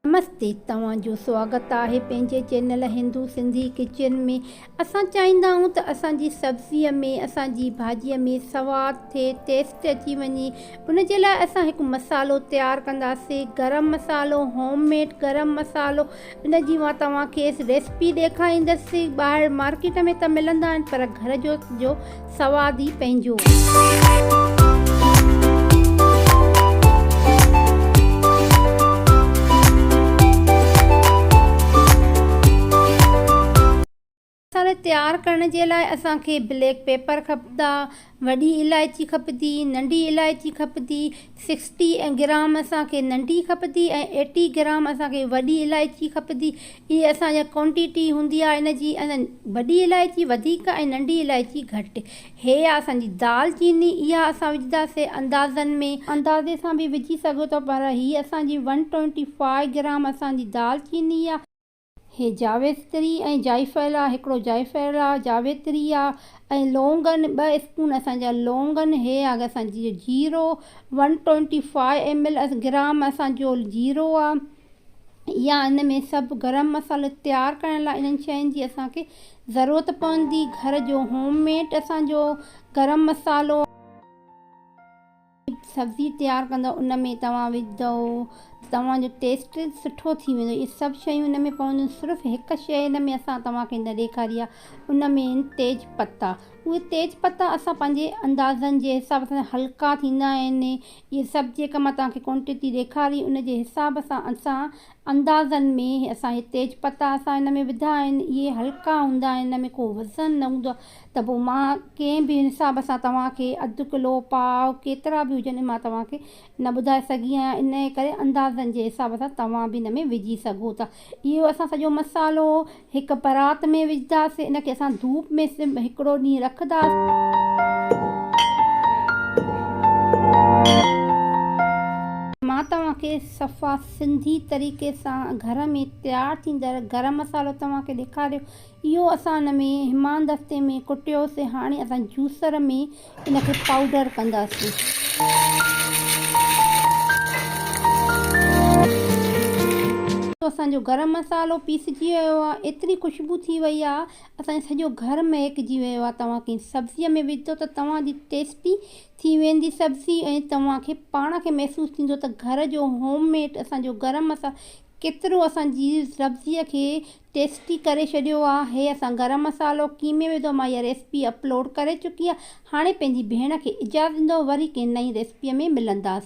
نمستي توهان جو سواگت آهي پنهنجي چينل هندو سنڌي ڪچن ۾. اسان چاهيندا آهيون ته اسان جي سبزي ۾ اسان جي ڀاڄي ۾ سواد ٿئي ٽيسٽ اچي وڃي ان جي لاء اسان هڪ مصالحو تيار ڪنداسي گرم مصالحو هوم ميڊ گرم مصالحو ان جي مان توهان کي ريسپي ڏيکاريندس ٻاهر مارڪيٽ ۾ ته ملندا آهن پر گهر جو جو سواد ئي پنهنجو. مصالحي تيار ڪرڻ جي لاء اسان کي بليڪ پيپر کپندا، وڏي الائچي کپندي، ننڍي الائچي کپندي، سڪسٽي گرام اسان کي ننڍي کپندي ۽ ايٽي گرام اسان کي وڏي الائچي کپندي. اهي اسان جا ڪوانٽيٽي هوندي آهي ان جي وڏي الائچي وڌيڪ ۽ ننڍي الائچي گهٽ. هي آهي اسان جي دال چيني اها اسان وجهنداسين اندازن ۾. اندازي سان به وجهي سگهو ٿا پر هي اسان جي ون ٽوئنٽي فائيو گرام اسان جي دال چيني آهي. هي جاويتري ۽ جائفل آ، هڪڙو جائفل آ، جاويتري آ ۽ لونگ آهن، ٻه اسپون اسان جا لونگ آهن، هي آ اسان جي جيرو، one twenty five M L gram اسان جو جيرو آ. يا ان ۾ سڀ گرم مصالحو تيار ڪرڻ لاء انهن شين جي اسان کي ضرورت پوندي، گهر جو هوم ميڊ اسان جو گرم مصالحو. سبزي تيار ڪندؤ ان ۾ توهان وجهندؤ ته توهان جو ٽيسٽ سٺو ٿي ويندو اهي سڀ شيون ان ۾ پونديون صرف هڪ شيء ان ۾ اسان توهان کي نه ڏيکاري آهي ان ۾ آهن تيج پتا اهي تيج پتا اسان پنهنجي اندازن جي حساب سان هلڪا ٿيندا آهن اهي سڀ جيڪا مان توهان کي ڪوانٽٽي ڏيکاري ان جي حساب سان اسان اندازن ۾ اسان اهي تيج پتا اسان ان ۾ وڌا آهن اهي هلڪا هوندا آهن ان ۾ ڪو وزن نه هوندو آهي ته پوء مان ڪنهن به حساب سان توهان کي اڌ ڪلو، پاء، ڪيترا به هجن مان توهان کي نه ٻڌائي سگهي آهيان انهيء ڪري اندازن جي حساب سان توهان به ان ۾ وجهي سگهو ٿا. اهو اسان سڄو مصالحو هڪ پرات ۾ وجهنداسين ان کي اسان ڌوپ ۾ هڪڙو ڏينهن رکنداسين. مان توهان کي صفا سنڌي طريقي سان گهر ۾ تيار ٿيندڙ گرم مصالحو توهان کي ڏيکاريو. اهو اسان ان ۾ همان دستي ۾ ڪٽيوسين هاڻي اسان جوسر ۾ ان کي پائوڊر ڪنداسين. اسان جو گرم مصالحو پيسجي ويو آهي ايتري خوشبو ٿي وئي آهي اسان جو سڄو گهر مهڪجي ويو آهي توهان ڪنهن سبزي ۾ وجهندو ته توهان جي ٽيسٽي ٿي ويندي سبزي ۽ توهان کي پاڻ کي محسوس ٿيندو ته گهر جو هوم ميڊ اسان جو گرم مصالحو ڪيترو اسان جي سبزي کي ٽيسٽي ڪري ڇڏيو آ هي اسان گرم مصالحو قيمي وڌو مان اها ريسپي اپلوڊ ڪري چڪي آ هاڻي پنهنجي ڀيڻ کي اجازت ڏيندو وري ڪنهن نئين ريسپي ۾ ملنداس.